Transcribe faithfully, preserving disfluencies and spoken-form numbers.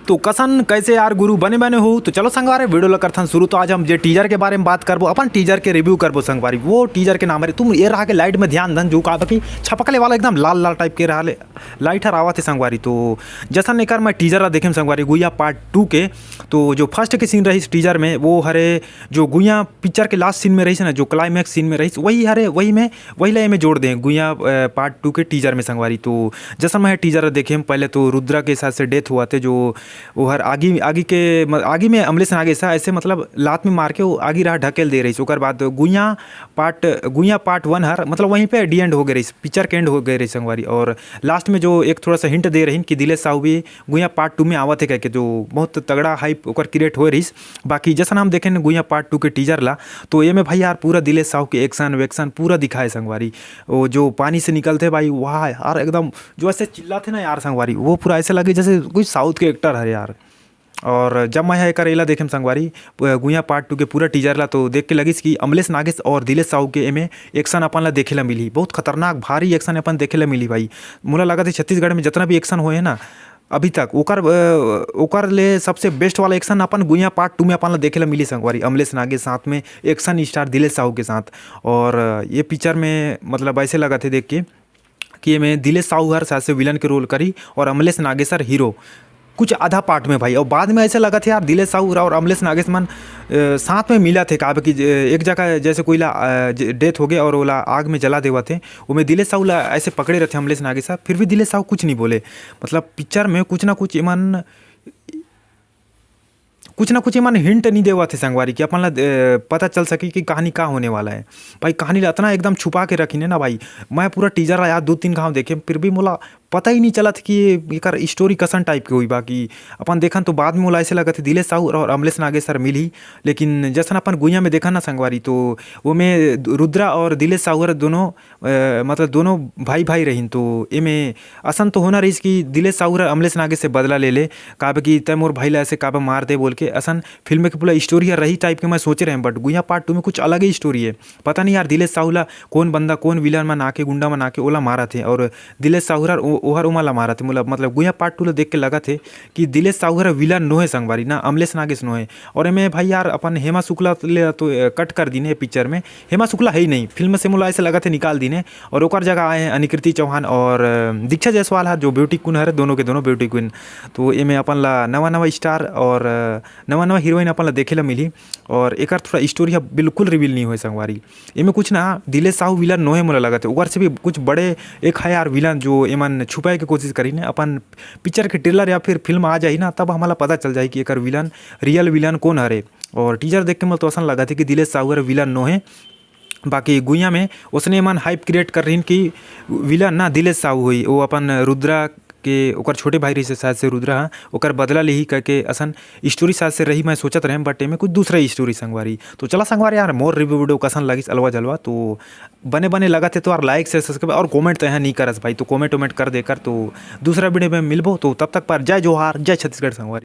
तो कसन कैसे यार गुरु बने बने हो? तो चलो संगवारी, video ला करथन शुरू। तो आज हम जे teaser के बारे में बात करबो, अपन teaser के review करबो संगवारी। वो teaser के नाम हरे, तुम ये रहा के light में ध्यान धन जो का कि छपकले वाला एकदम लाल लाल type के रहा ले, light हर आवत हे संगवारी। तो जैसन एकर मैं teaser ला देखेम संगवारी, गुइया part two के, तो जो first के scene रहिस teaser में, वो हरे जो गुइया picture के last scene में रहिस ना, जो climax scene में रहिस, वही हरे, वही में, वही ला एमे जोड़ दे गुइया, अ, part two के teaser में संगवारी। तो जैसन मैं teaser देखे, पहले तो रुद्रा के साथ से death हुआ थे, जो वो हर आगी, आगी के म-, आगी में अमलेश नागेश ऐसे मतलब लात में मार के वो आगी राह ढकेल दे रहिस। ओकर बाद गुइया part, गुइया part one हर मतलब वहीं पे the end हो गए रहिस, picture के end हो गए रहिस संगवारी। और last में जो एक थोड़ा सा hint दे रहिन कि दिलेश साहू भी गुइया part two में आवत हे कह के, जो बहुत तगड़ा hype ओकर create होए रहिस। बाकी जैसन हम देखेन गुइया part two के teaser ला, तो एमे भाई यार पूरा दिलेश साहू के action वैक्शन पूरा दिखाए संगवारी। वो जो पानी से निकलते भाई, वाह यार, एकदम जो ऐसे चिल्लाते ना यार संगवारी, वो पूरा ऐसे लगे जैसे कोई south के actor हरे यार। और जब मैं एकर एला देखेम संगवारी, प-, गुइया part two के पूरा teaser ला, तो देख के लगिस कि अमलेश नागेश और दिलेश साहू के एमे action अपन ला देखे ला मिलही। बहुत खतरनाक भारी action अपन देखे ला मिलही भाई। मोला लगत हे छत्तीसगढ़ में जितना भी action होए हे ना अभी तक, ओकर, अ, ओकर ले सबसे best वाला action अपन गुइया part two में अपन ला देखे ला मिलही संगवारी। अमलेश नागेश साथ में action star दिलेश साहू के साथ। और, अ, ये picture में मतलब ऐसे लगत हे देख के कि एमे दिलेश साहू हर शायद से villain के role करी और अमलेश नागेश हर hero, कुछ आधा part में भाई। और बाद में ऐसे लगत हे यार, दिलेश साहू और अमलेश नागेश मन, अ, साथ में मिलत हे, काबर कि ज-, एक जगह जैसे कोई ला, अ, ज-, death हो गए और ओला आग में जला देवत हे, ओमे दिलेश साहू ला ऐसे पकड़े रहते अमलेश नागेश हर, फिर भी दिलेश साहू कुछ नहीं बोले। मतलब picture में कुछ ना कुछ एमन कुछ ना कुछ एमन hint नहीं देवत हे संगवारी, कि अपन ला, अ, पता चल सके कि कहानी का होने वाला है। भाई, कहानी ला इतना एकदम छुपा के रखिन हे ना भाई। मैं पूरा teaser ला यार दो तीन घाव देखे, फिर भी मोला पता ही नहीं चलत कि एकर story कसन type के होई। बाकी अपन देखन तो बाद में मोला ऐसे लगत हे दिलेश साहू और अमलेश नागेश हर मिलही, लेकिन जैसन अपन गुइया में देखन ना संगवारी, तो ओमे रुद्रा और दिलेश साहू हर दोनों, अ, मतलब दोनों भाई भाई रहिन, तो एमे असन तो होना रहिस कि दिलेश साहू हर अमलेश नागेश से बदला ले ले, काबर कि तै मोर भाई ला ऐसे काबर मार दे बोल के। असन film के पूरा story हर रही type के मैं सोचे रहें, but गुइया part two में कुछ अलग ही story है। पता नहीं यार, दिलेश साहू ला कौन बंदा, कौन villain मन आके, गुंडा मन आके ओला मारत हे, और दिलेश साहू हर ओ-, ओहर ओमा ला मारत हे। मोला मतलब गुइया part two ला देख के लगत हे कि दिलेश साहू हर villain नोहे संगवारी, ना अमलेश नागेश नोहे। और एमे भाई यार अपन हेमा शुक्ला ले तो, अ, cut कर दीन हे picture में। हेमा शुक्ला है ही नहीं, film से मोला ऐसे लगत हे निकाल दीन हे, और ओकर जगह आए हैं अनिकृति चौहान और, अ, दीक्षा जायसवाल हर, जो beauty queen हरे, दोनों के दोनों beauty queen। तो एमे अपन ला नवा नवा star और, अ, नवा नवा heroine अपन ला देखे ला मिलही। और एकर थोड़ा story ह बिल्कुल reveal नहीं होए संगवारी। एमे कुछ ना, दिलेश साहू villain नोहे मोला लगत हे, ओकर से भी कुछ बड़े एक है यार villain, जो एमन छुपाए के कोशिश करिन हे। अपन picture के trailer या फिर film आ जाही ना, तब हमला पता चल जाही कि एकर villain, real villain कौन हरे। और teaser देख के मोला तो असन लगत हे कि दिलेश साहू हर villain नोहे। बाकी गुइया में ओसने एमन hype create कर रहिन कि villain ना दिलेश साहू होई, वो अपन रुद्रा के, ओकर छोटे भाई रहिस हे शायद से रुद्रा ह, ओकर बदला लेही कह के असन story शायद से रही, मैं सोचत रहें, but एमे कुछ दूसरा ही story संगवारी। तो चला संगवारी यार, मोर review video कसन लगिस अलवा जलवा, तो बने बने लगत हे तो यार like, share, subscribe और comment तो यहाँ नहीं करस भाई, तो comment वोमेंट कर देकर। तो दूसरा video में मिलबो, तो तब तक पर जय जोहार, जय छत्तीसगढ़ संगवारी।